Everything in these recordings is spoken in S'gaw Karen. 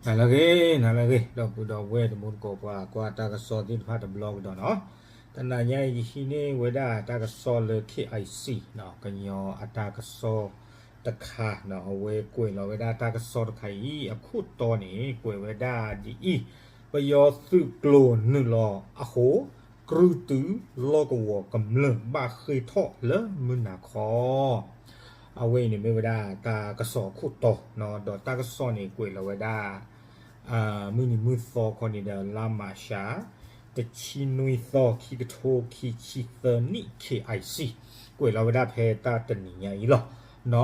နၤလၢအဂ့ၤ, နၤလၢအဂ့ၤ, ဒီပုၢ်ဒီဝဲၢ်တံၤသကိး ပှၤကွၢ်တၢ်ကစီၣ်သ့ၣ်တဖၣ်တဘျီကဒီးနီၤ. တနၤညါအံၤ ယဟံးန့ၢ်ဝဲဒၣ်တၢ်ကစီၣ်လၢ KIC နီၤ, ကညီအတၢ်ကစီၣ်တခါနီၤ, အဝဲကွဲးလီၤဝဲဒၣ်တၢ်ကစီၣ်တခါအံၤ အခိၣ်တီန့ၣ် ကွဲးဝဲဒၣ်ဒ်အံၤ, ပယီၤသုးကျိၤနုာ်လီၤအဃိ ကြုးတု လီၢ်ကဝီၤကမျၢၢ်ဘၣ်ဃ့ၢ်ထီၣ်လၢမုၢ်နၤခီ အဝဲအံၤန့ၣ်မ့ၢ်ဝဲဒၣ်တၢ်ကစီၣ်အခိၣ်တီနီၤ, ဒီးတၢ်ကစီၣ်န့ၣ်ကွဲးလီၤဝဲဒၣ် မုၢ်နံၤမုၢ်သီခီန့ၣ်ဒီး လါမၢ်ၡး တဆံနွံသီ ခံကထိခံဆံသၢနံၣ် KIC ကွဲးလီၤဝဲဒၣ်ဖဲတၢ်တနံၤညါအံၤလီၤ.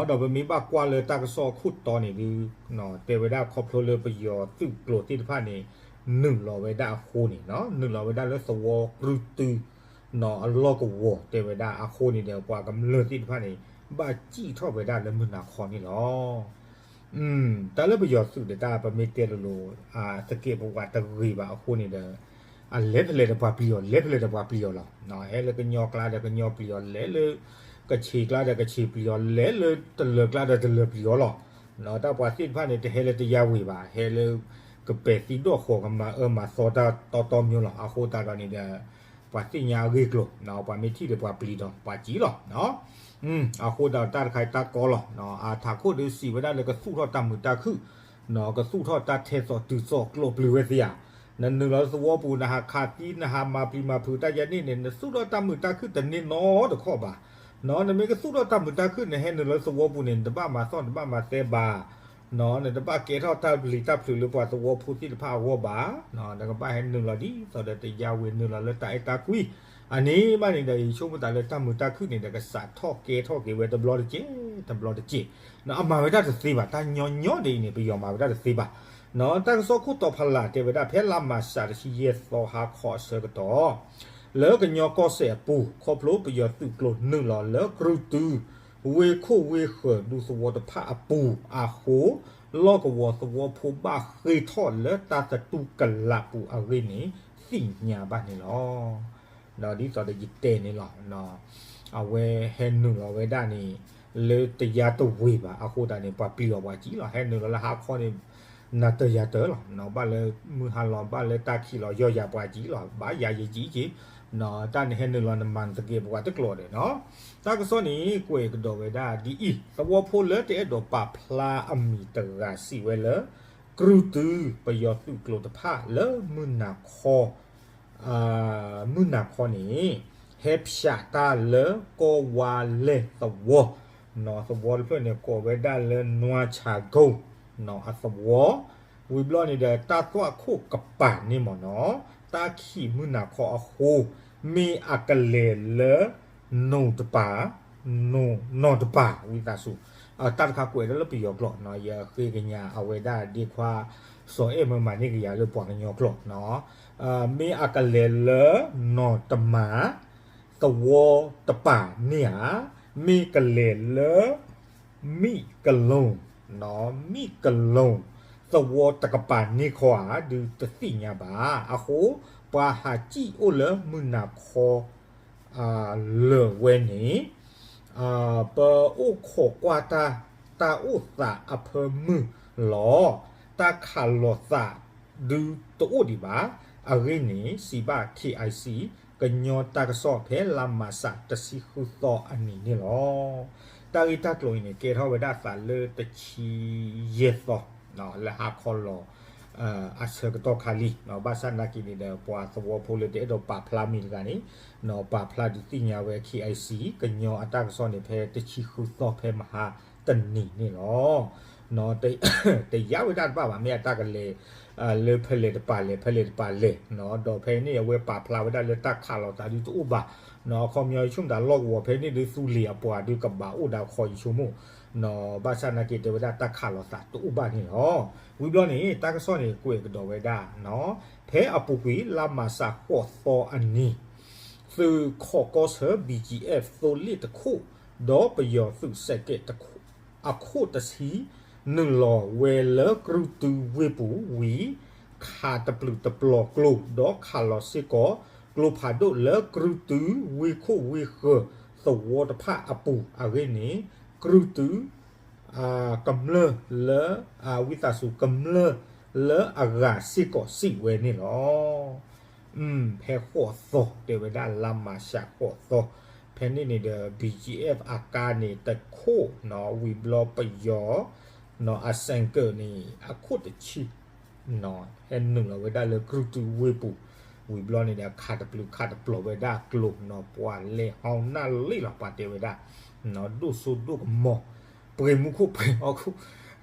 ဒီးပမ့ၢ်ဘၣ်ကွၢ်လၢတၢ်ကစီၣ်အခိၣ်တီန့ၣ်ဒုး တဲဝဲဒၣ်ခီဖျိလၢပယီၤသုးကျိၤသ့ၣ်တဖၣ်န့ၣ် နုာ်လီၤဝဲဒၣ်အဃိန့ၣ်နီၤ, နုာ်လီၤဝဲဒၣ်လၢသဝီကြုးတု နီၤ အလီၢ်ကဝီၤ တဲဝဲဒၣ်အဃိန့ၣ်ဒီး ပှၤကမျၢၢ်သ့ၣ်တဖၣ်န့ၣ် ဘၣ်စံၣ်ထီၣ်ဝဲဒၣ်လၢမုၢ်နၤခီန့ၣ်လီၤ. တၢ်လၢပယီၤသုးဒီးတၢ်ပမ့ၢ်တဲလိၤလိၤ သကဲးပဝးတဂ့ၤဘၣ်အဃိန့ၣ်ဒီး အလဲၤဖဲလဲၣ်ဒီးပှၤပျံၤအီၤ, လဲၤဖဲလဲၣ်ဒီးပှၤပျံၤအီၤလီၤ. ဟဲလၢကညီကျါဒီးကညီပျံၤအီၤ, လဲၤလၢကခ့ၣ်ကျါဒီး ကခ့ၣ်ပျံၤအီၤ, လဲၤလၢတလၢၤကျါဒီးတလၢၤပျံၤအီၤလီၤ. တၢ်ပှၤသ့ၣ်တဖၣ်န့ၣ် တဟဲလၢတယါဝ့ၤဘၣ်, ဟဲလၢကပဲာ်သံဒိၣ်ဃီၤ ကမၤအၢမၤသီတၢ်တီတီမျိုးလီၤ. အဃိသတးဒီးန့ၣ်ဒီး ပှၤသ့ၣ်ညါအဂ့ၢ်အကျိၤ, ပှၤမ့ၢ်ထံၣ်ဒီးပှၤပျံၤဒီးပှၤစံၣ်လီၤ. အဃိသတးဒီးတၢ်တခါအံၤတၢ်ကီလီၤ. အထးခိၣ်ဒီးစံးဝဲဒၣ်လၢကသူၣ်ထီၣ်တၢ်မုာ်တၢ်ခုၣ်, ကသူၣ်ထီၣ်တၢ်ထဲသိးတုၤသိးကျိးပျုၤဝဲသ့ဧါ. နနုာ်လီၤလၢသဝီပူၤ နဟးခးသံ နဟးမၤပျံၤမၤဖုးတၢ်ယဲန့ၣ်န့ၣ် နသူၣ်ထီၣ်တၢ်မုာ်တၢ်ခုၣ်တန့ၢ်နီတခီဘၣ်. နမ့ၢ်ကသူၣ်ထီၣ်တၢ်မုာ်တၢ်ခုၣ် နဟဲနုာ်လီၤလၢသဝီပူၤန့ၣ် နတဘၣ်မၤသီၣ် နတဘၣ်မၤသဲဘၣ် နတဘၣ်ကဲထီၣ်တၢ်ပျံၤတၢ်ဖုးလၢပှၤသဝီဖိသ့ၣ်တဖၣ်အဂီၢ်ဘၣ်. နကဘၣ်ဟဲနုာ်လီၤဒ်သိးဒီးတယါဝ့ၤ နုာ်လီၤလၢတၢ်အဲၣ်တၢ်ကွံ. အန့ၣ်ဘၣ်န့ၣ်ဒီး ယဆိကမိၣ်သးလၢတၢ်မုာ်တၢ်ခုၣ်န့ၣ်ဒီး ကစးထီၣ်ကဲထီၣ်က့ၤဝဲတဘျီတက့ၢ် တဘျီတက့ၢ်. အမၤဝဲဒၣ်တသ့ဘၣ်, တၢ်ညီညီဒ်အံၤန့ၣ် ပယီၤမၤဝဲဒၣ်တသ့ဘၣ်. တၢ်ကစီၣ်ခိၣ်တီဖးလၢ်တဲဝဲဒၣ် ဖဲလါမၢ်ၡး တဆံယဲၢ်သီ ဟါခီအဆၢကတီၢ် လၢကညီကီၢ်စဲၣ်အပူၤ ခီဖျိပယီၤသုးကျိၤနုာ်လီၤလၢကြုးတု ဝ့ၢ်ခိၣ်ဝ့ၢ်ဃၢၤ ဒူသဝီတဖၣ်အပူၤအဃိ လီၢ်ကဝီၤသဝီဖိဘၣ်ဃ့ၢ်ထီၣ်လၢတၢ်သတူၢ်ကလာ်ပူၤအဂ့ၢ်န့ၣ် သ့ၣ်ညါဘၣ်န့ၣ်လီၤ. ဒ်သိးဒီးယတဲန့ၣ်လီၤ. အဝဲဟဲနုာ်လီၤဝဲဒၣ်န့ၣ် လၢတယါတဝ့ၤဘၣ်အဃိသတးန့ၣ် ပှၤပျံၤအီၤပှၤစံၣ်လီၤ. ဟဲနုာ်လီၤလၢဟါခီန့ၣ် နၤတၢၤယၤတၢၤလီၤ. ဘၣ်လၢမုၢ်ဟါလီၤ ဘၣ်လၢတၢ်ခံးလီၤ ယီၢ်ယၤပှၤစံၣ်လီၤ. ဘၣ်ယၤယစံၣ်က့ၤ တၢ်န့ၣ်ဟဲနုာ်လီၤ နမၤနသကဲးပဝးတကျိၤဒီးနီၤ. တၢ်ကစီၣ်န့ၣ်ကွဲးကဒီးဝဲဒၣ်ဒ်အံၤ, သဝီဖိလၢတအဲၣ်ဒိးပာ်ဖျါအမံၤတဂၤစံးဝဲလၢ ကြုးတု ပယီၤသုးကျိၤတဖၣ်လၢမုၢ်နၤခီ မုၢ်နၤခီန့ၣ် ဟဲဖၠးတၢ်လၢကီၢ်ဝါလဲၢ်သဝီ, သဝီတဖျၢၣ်န့ၣ် ကိးဝဲဒၣ်လၢ နွါဆၣ်ကိၣ် အသဝီ, ဝံၤဘျီန့ၣ်ဒီး တၢ်သွၣ်ခိၣ်ကပၤန့ၣ်မ့ၢ်နီၤ, တၢ်ခံးမုၢ်နၤခီအဃိ မ့ၢ်အကလဲၤလၢ နိၣ်တပၤ နီၢ်တပၤ ဝံသးစူၤ, တၢ်တခါကွဲးဒၣ်လၢပယီၤကျိာ်နီၤ, ယဃ့ကညးအဝဲဒၣ်ဒ့ခွါ စီၤအဲၣ်မၢမၤန့ၢ်ကယၤလၢပှၤကညီကျိာ်နီၤ, မ့ၢ်အကလဲၤလၢ နီၢ်တမၤ သဝီတပၤန့ၣ်ဧါ, မ့ၢ်ကလဲၤလၢ မံၣ်ကလူၤ မံၣ်ကလူၤ သဝီတကပၤန့ၣ်ခီဧါ ဒုးတသ့ၣ်ညါဘၣ်. အဃိ ပှၤဟးစံၣ်အိၣ်လၢမုၢ်နၤခီ လၢာ်ဝဲန့ၣ် ပအိၣ်ခိးကွၢ်တၢ် တၢ်အိၣ်သးအဖၢမုၢ်လီၤ. တၢ်ခးလီၤသးဒုးတအိၣ်ဒံးဘၣ်. အဂ့ၢ်န့ၣ် စံးဘၣ် KIC ကညီတၢ်ကစီၣ်ဖဲလါမၢ်ၡး တဆံဃုသီအနံၤန့ၣ်လီၤ. တၢ်ဂ့ၢ်တၢ်ကျိၤအံၤန့ၣ် ကဲထီၣ်ဝဲဒၣ်သးလၢတဆံယဲၢ်သီ လၢဟါခီလီၤ အဆၢကတီၢ်ခါလံ. ဘၣ်ဆၣ်နာ်က့န့ၣ်ဒီး ပှၤသဝီဖိလၢတအဲၣ်ဒိးပာ်ဖျါမံၤတဂၤန့ၣ် ပာ်ဖျါဒုးသ့ၣ်ညါဝဲ KIC ကညီအတၢ်ကစီၣ်န့ၣ် ဖဲတဆံဃုသီ ဖဲမဟါတနံၤန့ၣ်လီၤ. တယါဝဲဒၣ်တဘၣ်ဘၣ် မ့ၢ်အတၢ်ကလဲၤ လၢဖဲလဲၣ်တပၤလဲၣ် ဖဲလဲၣ်တပၤလဲၣ်, ဒီးဖဲန့ၣ်အဝဲပာ်ဖျါဝဲဒၣ်လၢတၢ်ခးလီၤသးဒုးတအိၣ်ဘၣ်. အခီပညီယဆိကမိၣ်သးလီၢ်ကဝီၤဖဲန့ၣ်ဒုးသူလ့ၤအပှၤဒုးကဘၣ်အိၣ်ဒၣ်ခီယဆိကမိၣ် ဘၣ်ဆၣ်နာ်က့တဲဝဲဒၣ်တၢ်ခးလီၤသးတအိၣ်ဘၣ်န့ၣ်လီၤ. ဝံၤဘျီန့ၣ် တၢ်ကစီၣ်န့ၣ်ကွဲးကဒီးဝဲဒၣ် ဖဲအပူၤကွံာ်လါမၢ်ၡးဃိးသီအနံၤ သုးခိးကီၢ်ဆၢ BGF သိလ့ၣ်တခိၣ် ဒီးပယီၤသုးစဲးကဲး အခိၣ်တဆံ နုာ်လီၤဝဲလၢကြုးတုဝ့ၢ်ပူၤဝံၤ ခးတပျုာ်တပျီၤကျိ ဒီးခးလီၤစ့ၢ်ကီး ကျိဖးဒိၣ်လၢကြုးတုဝ့ၢ်ခိၣ်ဝ့ၢ်ဃၢၤသဝီတဖၣ်အပူၤအဂ့ၢ်န့ၣ် ကြုးတု ကမျၢၢ်လၢ ဝံသးစူၤ ကမျၢၢ် လၢအဂၤစ့ၢ်ကီးစံးဝဲန့ၣ်လီၤ. ဖဲဃိးသီ တဲဝဲဒၣ်လါမၤရှးဃိးသီ, ဖဲန့ၣ်န့ၣ်ဒီး BGF အကါန့ၣ်တခိၣ်နီၤ ဝံၤဘျီပယီၤ နီၤ အစဲးကၢးန့ၣ် အခိၣ်တဆံ နီၤ ဟဲနုာ်လီၤဝဲဒၣ်လၢကြုၢ်တုဝ့ၢ်ပူၤ, ဝံၤဘျီန့ၣ်ဒီး ခးတပျုာ်ခးတပျီၤဝဲဒၣ်ကျိနီၤ ပှၤလဲၤဟီနၢ်လံလီၤ ပှၤတဲဝဲဒၣ် နီၤ ဒိၣ်စိဒိၣ်ကမီၤ ပှ့ၤမူခိၣ်ပှ့ၤဟီၣ်ခိၣ်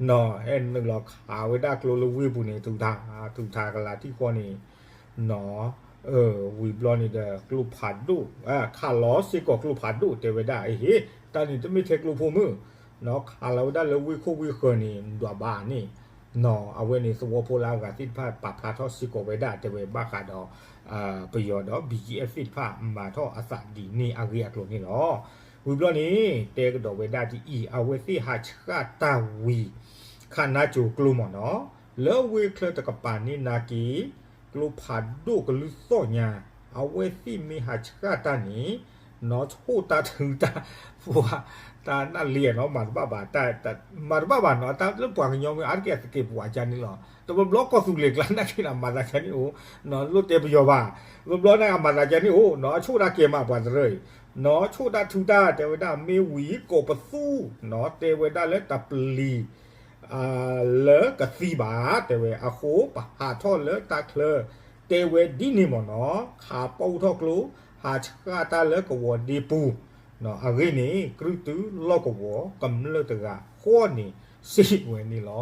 နီၤ ဟဲနုာ်လီၤခးဝဲဒၣ်ကျိလၢဝ့ၢ်ပူၤန့ၣ် ထူးထူးထူးထူးကလၤထံၣ်ဃီန့ၣ် နီၤ ဝံၤဘျီန့ၣ်ဒီး ကျိဖးဒိၣ် ခးလီၤစ့ၢ်ကီးကျိဖးဒိၣ် တဲဝဲဒၣ် အဟ့ၣ် တၢ်န့ၣ်တမ့ၢ်ထဲကျိဖိမုၣ် နီၤ ခးလီၤဝဲဒၣ်လၢဝ့ၢ်ခိၣ်ဝ့ၢ်ဃၢၤန့ၣ် ဒွးဘးန့ၣ် နီၤ အဝဲန့ၣ်သဝီဖိလၢအဂၤသ့ၣ်တဖၣ်ပာ်ဖျါထီၣ်စ့ၢ်ကီးဝဲဒၣ် တဲဝဲဘၣ်ဃးဒီး ပယီၤဒီး BGF သ့ၣ်တဖၣ်မၤထီၣ်အသးဒ်န့ၣ်အဂ့ၢ်အကျိၤန့ၣ်လီၤ. ဝံၤဘျီန့ၣ် တဲကဒီးဝဲဒၣ်ဒ်အံၤ အဝဲသ့ၣ်ဟးဆှၣ်တၢ်ဝံၤ ခးနါစိၤကျိမ့ၢ်နီၤ လၢဝ့ၢ်ချၢတကပၤန့ၣ်နာ်က့ ကျိဖးဒိၣ်ကလုၢ်သီၣ်ညါ အဝဲသ့ၣ်မ့ၢ်ဟးဆှၣ်တၢ်န့ၣ် နီၤ ဆိၣ်တၢ်ထုတၢ် ပှၤ တၢ်နၢ်လံနီၤ မၤတဘၣ်ဘၣ် မၤတဘၣ်ဘၣ်နီၤ တၢ်လၢပှၤကညီမ့ၢ်အါတက့ၢ်အသကဲးပဝးကန့ၣ်လီၤ. တဘျီဘျီကီၢ်သူလ့ၤကျါနာ်က့နီၤ မၤသးကန့ၣ်အိၣ် နီၤ လိၣ်တဲပယီၤဘၣ် တဘျီဘျီန့ၣ်အမၤသးကန့ၣ်အိၣ် နီၤ အဆိၣ်တၢ်ကဲမးပှၤတရၢအံၤ နီၤ ဆိၣ်တၢ်ထုတၢ် တဲဝဲဒၣ်မ့ၢ်ဝံၤ ကိးပသူ နီၤ တဲဝဲဒၣ်လၢတပျံၤ လၢကသံဘၣ် တဲဝဲအဃိ ပဟးထီၣ်လၢတၢ်ချၢ တဲဝဲဒ်န့ၣ်မ့ၢ်နီၤ ခးပီၣ်ထီၣ်ကျိ ဟးဆှၣ်တၢ်လၢကဝီၤဒ့ပူၤ အဂ့ၢ်န့ၣ် ကြုၢ်တုလီၢ်ကဝီၤကမျၢၢ်တဂၤဃီန့ၣ် စံးဝဲန့ၣ်လီၤ.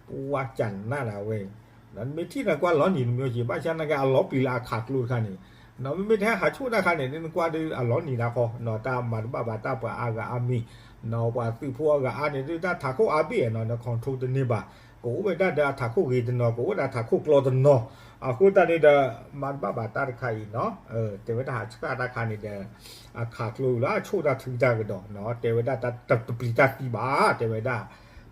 ပှၤကနၣ်ဒၣ်ဝဲ နမ့ၢ်ထံၣ်နကွၢ်လီၤနံၤတမံၤက့ၤ ဘၣ်ဆၣ်နာ်က့အလီၤပျံၤလၢအခးကျိတခါန့ၣ် နီၤ မ့မ့ၢ်ထဲဟးဆိၣ်တၢ်ခါန့ၣ် နကွၢ်ဒုးအလီၤနံၤဒၣ်ဃီ နီၤ တၢ်မၤတဘၣ်ဘၣ်တၢ်ပှၤအါဂၤအါမံၤ နီၤ ပှၤသုးဖိအါဂၤအါန့ၣ်ဒုး တၢ်ထးခိၣ်အါဘ့ၣ်နီၤ န control တန့ၢ်ဘၣ် ကအိၣ်ဝဲဒၣ်ဒီးအထးခိၣ်ဂ့ၤတနီၤ ကအိၣ်ဝဲဒၣ်ထးခိၣ်ကျီတနီၤ အဃိသတးန့ၣ်ဒီး မၤတဘၣ်ဘၣ်တၢ်တခါအံၤနီၤ တဲဝဲဒၣ်ဟးဆှၣ်တၢ်ခါန့ၣ်ဒီး အခးကျိလၢအဆိၣ်တၢ်ထုတၢ်ကဒီးနီၤ တဲဝဲဒၣ်တပျံၤတၢ်သံဘၣ် တဲဝဲဒၣ်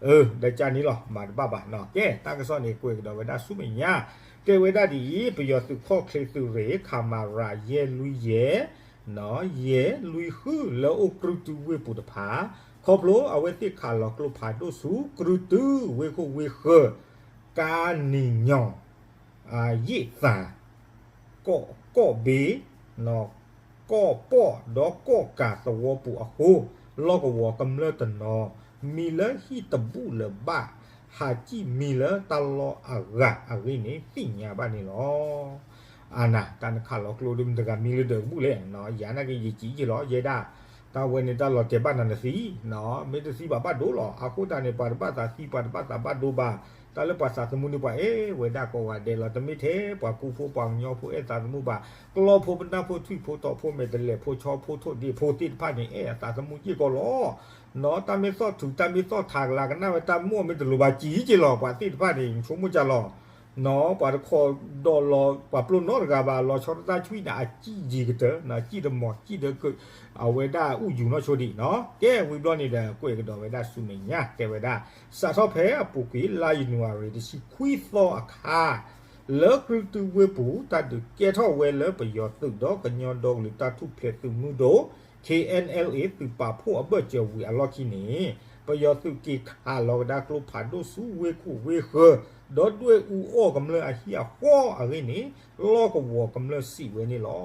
အၢ ဒီးကန့ၣ်လီၤ မၤတဘၣ်ဘၣ်နီၤ ကဲ တၢ်ကစီၣ်န့ၣ် ကွဲးကဒီးဝဲဒၣ်ဆူမဲာ်ညါ တဲဝဲဒၣ်ဒ်အံၤ ပယီၤသုးခီၣ်ချ့သုးရ့ၣ် ခမရ ယဲၢ်လွံၢ်ယဲၢ် ယဲၢ်လွံၢ်ဃု လၢအိၣ်ကြုၢ်တုဝ့ၢ်ပူၤတဖၣ် ခီဖျိအဝဲသ့ၣ်ခးလီၤကျိဖးဒိၣ်ဆူ ကြုၢ်တုဝ့ၢ်ခိၣ်ဝ့ၢ်ဃၢၤ ကါနံၤညီၤ ယ့ၣ်သၣ် ကီၢ်ဘ့ ကီၢ်ပီၣ်ဒီးကီၢ်ကးသဝီပူၤအဃိ လီၢ်ကဝီၤကမျၢၢ်တနီၤ မံလၢဟံၣ်တဘူၣ်လၢၤဘၣ် ဟးစံၣ်မံလၢတၢ်လီၢ်အဂၤအဂ့ၢ်န့ၣ် သ့ၣ်ညါဘၣ်န့ၣ်လီၤ. အၢ နၤ တၢ်နခးလီၤကျိဒ်မတၤဂၤမံလၢၤဒီးကဘူၣ်လဲၣ် ယၤနာ်က့ယစံးယ့ၢ်လီၤ ယဲဒၣ် တၢ်ဝဲန့ၣ်တၢ်လီၤတဲာ်ဘၣ်နၤနသံ မ့ၢ်တသံဘၣ်ဘၣ်ဒိလီၤ အဃိသတးန့ၣ် ပှၤတဘၣ်သးသံ ပှၤတဘၣ်သးဘၣ်ဒိဘၣ် တၢ်လၢပှၤသးသမူန့ၣ် ပှၤအဲၣ်ဝဲဒၣ်ကိးဂၤဒဲးလီၤ တမ့ၢ်ထဲပှၤကူဖိပှၤကညီဖိအဲၣ်သးသမူဘၣ် ကျီဖိပနၢ်ဖိထွံၣ်ဖိထီဖိမဲာ်တဲးလဲးဖိဆီဖိထိၣ်ဒ့ၣ်ဖိသ့ၣ်တဖၣ်န့ၣ် အဲၣ်အသးသမူစ့ၢ်ကီးလီၤ. နီၤ တၢ်မ့ၢ်သီၣ်ထူး တၢ်မ့ၢ်သီၣ်ထးကလၤကနၣ်ဝဲ တၢ်မိၣ်မ့ၢ်တလိၤဘၣ်စံးက့လီၤ ပှၤသ့ၣ်တဖၣ်န့ၣ် ဆိကမိၣ်ကလီၤ နီၤ ပှၤတခိးဒီးလီၤ ပှၤပျိနီတဂၤဘၣ် လီၤဆီတၢ်သွံၣ်န့ၣ် အစံၣ်ယံၤကတၢၢ် စံၣ်တမီၤ စံၣ်ဒီး အဝဲဒၣ်အူယူၤနီၢ်ဆိဒံးနီၤ ကဲဝံၤဘျီန့ၣ်ဒီး ကွဲးကဒီးဝဲဒၣ်ဆူမဲာ်ညါ တဲဝဲဒၣ် စးထီၣ်ဖဲအပူၤကွံာ် လါယနူၤအါရံၤ တဆံခွံသီအခါ လၢကြုၢ်တုဝ့ၢ်ပူၤ တၢ်ဒုးကဲထီၣ်ဝဲလၢပယီၤသုးဒီးကညီဒီကလုာ်တၢ်ထူၣ်ဖျဲးသုးမုၢ်ဒိၣ် KNLA သုးပာ်ဖှိၣ်အဘၢၣ်စၢၤဝံၤအလီၢ်ခံန့ၣ် ပယီၤသုးက့ၤခးလီၤကဒါကျိဖးဒိၣ်ဆူဝ့ၢ်ခိၣ်ဝ့ၢ်ဃၢၤ ဒီးဒွဲၣ်အူအီၣ်ကမျၢၢ်အဟံၣ်အဃီအဂ့ၢ်န့ၣ် လီၢ်ကဝီၤကမျၢၢ်စံးဝဲန့ၣ်လီၤ.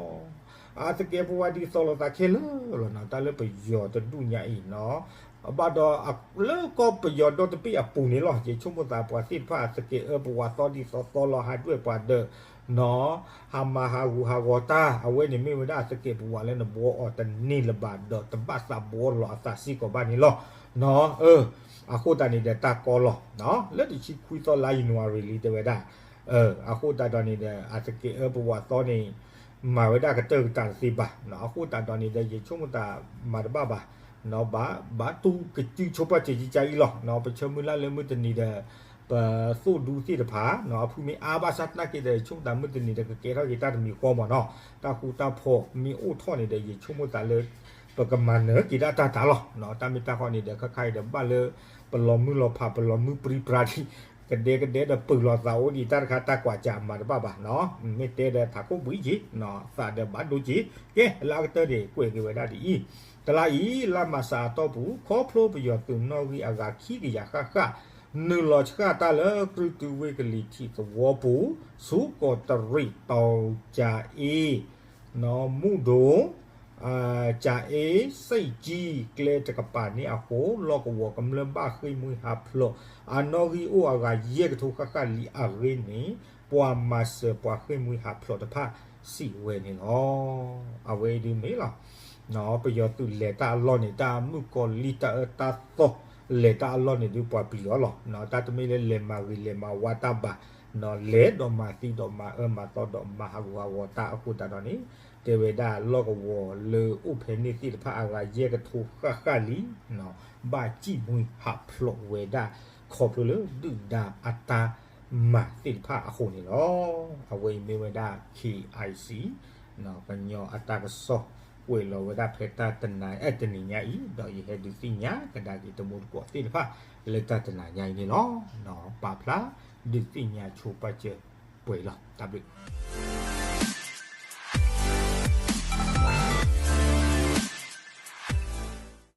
အသကဲးပဝးဒ်သိးလိာ်သးခဲလၢာ်လီၤနီၤ တၢ်လၢပယီၤတဒူၣ်ညါအံၤနီၤ ဘၣ်ဒီး လၢကီၢ်ပယီၤဒီတဘ့ၣ်အပူၤန့ၣ်လီၤ ယဆိကမိၣ်သးပှၤသ့ၣ်တဖၣ်အသကဲးအၢပဝးသီဒ်သိးသီလီၤ ဟးဒွဲၣ်ပှၤဒီး နီၤ ဟးမၤဟးဂူာ်ဟးဂီၤတၢ် အဝဲန့ၣ်မ့ၢ်ဝဲဒၣ်အသကဲးပဝးလၢနဘှီအီၤတန့ၢ်လၢၤဘၣ်ဒီး တဘၣ်သးဘှီလီၤအသးစ့ၢ်ကီးဘၣ်န့ၣ်လီၤ. နီၤ အဃိသတးန့ၣ်ဒီးတၢ်ကီလီၤ လၢတဆံခွံသီလါယနူၤအါရံၤလံတဲဝဲဒၣ် အဃိသတးဒီးန့ၣ်ဒီး အသကဲးအၢပဝးသီန့ၣ် မၤဝဲဒၣ်ကတၢၢ်ကတၢၢ်တသ့ဘၣ် အဃိသတးဒီးန့ၣ်ဒီး ယဆိကမိၣ်သးမၤတဘၣ်ဘၣ် ဘၣ်တူၢ်ကစုဆိပာ်စၢၤကကါအံၤလီၤ. ပဆၢမုၢ်လၢ်လၢမုၢ်တနံၤဒီး ပသိၣ်ဒူသ့ၣ်တဖၣ် အဖုမ့ၢ်အါဘၣ်ဆၣ်သနာ်က့ဒီး ယဆိကမိၣ်သးမုၢ်တနံၤဒီး ကကဲထီၣ်က့ၤတၢ်တမံၤဃီမ့ၢ်နီၤ တၢ်ဃူတၢ်ဖိးမ့ၢ်အိၣ်ထီၣ်န့ၣ်ဒီး ယဆိကမိၣ်သးလၢ ပကမၤနၢၤက့ၤဒၣ်တၢ်တၢ်လီၤ. တၢ်မ့ၢ်တၢ်ဃီန့ၣ်ဒီး ခါခါအံၤဒီးဘၣ်လၢ ပလီၤမုၢ်လီၤဖး ပလီၤမုၢ်ပြံပြါဒံး ကဒဲကဒဲဒီးပုၢ်လီၤသးအိၣ်ဒံး တၢ်တခါတၢ်ကွၢ်စးမၤတဘၣ်ဘၣ်နီၤ မ့ၢ်တဲဒီးထးခိၣ်ဘှံးက့ၤ သးဒီးဘၣ်ဒိက့ၤ ကဲ လၢအကတၢၢ်န့ၣ် ကွဲးက့ၤဝဲဒၣ်ဒ်အံၤ တလါအံၤ လါမၢ်ၡးအတီၢ်ပူၤ ခီဖျိပယီၤသုးနီၣ်ဂံၢ်အဂၤခံကယၤဃၣ်ဃၣ် နုာ်လီၤဆှၣ်တၢ်လၢကြုၢ်တုဝ့ၢ်ကလံၤထံးသဝီပူၤ ဆူကီးတရံးတီၤကၠၤအ့ မူဒိၣ် ကၠၤအ့စ့ၣ်ကၠံ ကျဲတကပၤန့ၣ်အဃိ လီၢ်ကဝီၤကမျၢၢ်ဘၣ်ဃ့ၢ်မှံဟးဖျိး အနီၣ်ဂံၢ်အိၣ်အဂၤယဲၢ်ကထိဃၣ်ဃၣ်လံအဂ့ၢ်န့ၣ် ပှၤမၤစၢၤပှၤဃ့ၢ်မှံဟးဖျိးတဖၣ်စံးဝဲန့ၣ်လီၤ. အဝဲအံၤဒုးမ့ၢ်လီၤ ပယီၤသုးလဲၤတၢ်အလီၢ်န့ၣ် တၢ်မုၣ်ကီၤလံၢ်တၢ်အၢတၢ်သီ လဲၤတၢ်အလီၢ်န့ၣ်ဒုး ပှၤပျံၤအီၤလီၤ. တၢ်တမ့ၢ်လၢလဲၤမၤဂ့ၤလဲၤမၤဝါတၢ်ဘၣ်, လဲၤဒီးမၤသံဒီးမၤအၢမၤသီဒီးမၤဟးဂူာ်ဟးဂီၤတၢ်အဃိသတးဒီးန့ၣ် တဲဝဲဒၣ်လီၢ်ကဝီၤလၢအိၣ်ဖဲန့ၣ်သ့ၣ်တဖၣ်အဂၤယဲၢ်ကထိဃၣ်ဃၣ်လံ ဘၣ်ဃ့ၢ်မှံဟးဖျိးဝဲဒၣ် ခီဖျိလၢဒုၣ်ဒါအတၢ်မၤသ့ၣ်တဖၣ်အဃိန့ၣ်လီၤ. အဝဲအံၤမ့ၢ်ဝဲဒၣ် K I C ကညီအတၢ်ကစီၣ် ကွဲးလီၤဝဲဒၣ်ဖဲတၢ်တနၤ အဲၣ်တနံၤညါအံၤ ဒီးယဟဲဒုးသ့ၣ်ညါကဒါက့ၤတမူတကိးသ့ၣ်တဖၣ် လၢတၢ်တနၤညါအံၤန့ၣ်လီၤ. ပာ်ဖျါဒုးသ့ၣ်ညါဆိပာ်စၢၤပှဲၤလီၤ. တၢ်ဘျုး